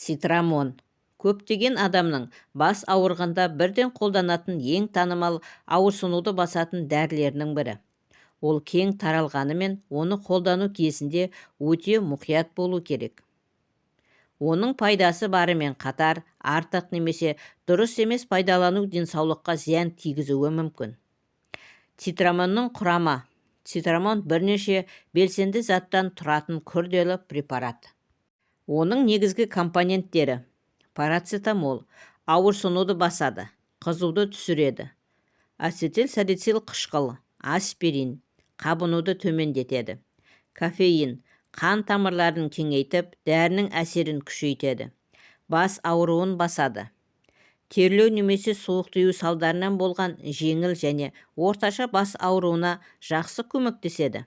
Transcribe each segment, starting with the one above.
Цитрамон – көптеген адамның бас ауырғанда бірден қолданатын ең танымал ауырсынуды басатын дәрілерінің бірі. Ол кең таралғанымен, оны қолдану кезінде өте мұқият болу керек. Оның пайдасы барымен қатар, артық немесе дұрыс емес пайдалану денсаулыққа зиян тигізуі мүмкін. Цитрамонның құрамы. Цитрамон – бірнеше белсенді заттан тұратын күрделі препарат. Оның негізгі компоненттері: парацетамол – ауырсынуды басады, қызуды түсіреді; ацетилсалицил қышқыл; аспирин – қабынуды төмендетеді; кофеин – қан тамырларын кеңейтіп, дәрінің әсерін күшейтеді. Бас ауруын басады. Терлеу немесе суық тию салдарынан болған жеңіл және орташа бас ауруына жақсы көмектеседі.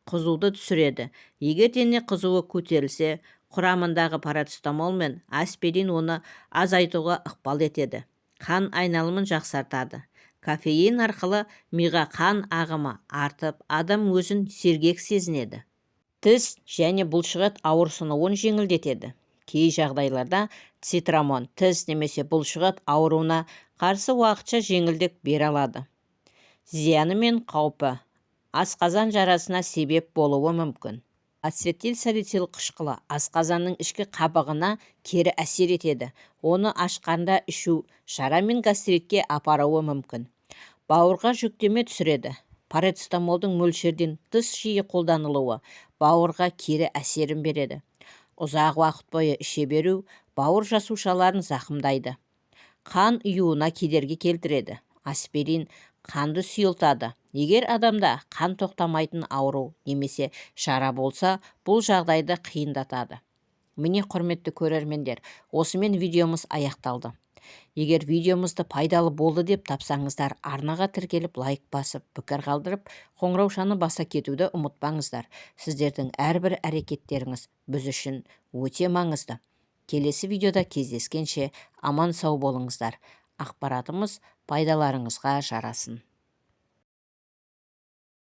Қызуды түсіреді. Егер дене қызуы көтерілсе, құрамындағы парацетамол мен аспирин оны азайтуға ықпал етеді. Қан айналымын жақсартады. Кофеин арқылы миға қан ағымы артып, адам өзін сергек сезінеді. Тіс және бұлшықет ауырсынуын жеңілдетеді. Кей жағдайларда цитрамон тіс немесе бұлшықет ауруына қарсы уақытша жеңілдік бере алады. Зияны мен қаупі: асқазан жарасына себеп болуы мүмкін. Ацетилсалицил қышқылы асқазанның ішкі қабығына кері әсер етеді. Оны аш қарында ішу жара мен гастритке апаруы мүмкін. Бауырға жүктеме түсіреді. Парацетамолдың мөлшерден тыс жиі қолданылуы бауырға кері әсерін береді. Ұзақ уақыт бойы іше беру бауыр жасушаларын зақымдайды, қан ұюына кедергі келтіреді. Аспирин қанды сұйылтады. Егер адамда қан тоқтамайтын ауру немесе жара болса, бұл жағдайды қиындатады. Міне, құрметті көрермендер, осымен видеомыз аяқталды. Егер видеомызды пайдалы болды деп тапсаңыздар, арнаға тіркеліп, лайк басып, пікір қалдырып, қоңыраушаны баса кетуді ұмытпаңыздар. Сіздердің әрбір әрекеттеріңіз біз үшін өте маңызды. Келесі видеода кездескенше аман сау болыңыздар. Ақпаратымыз пайдаларыңызға жарасын.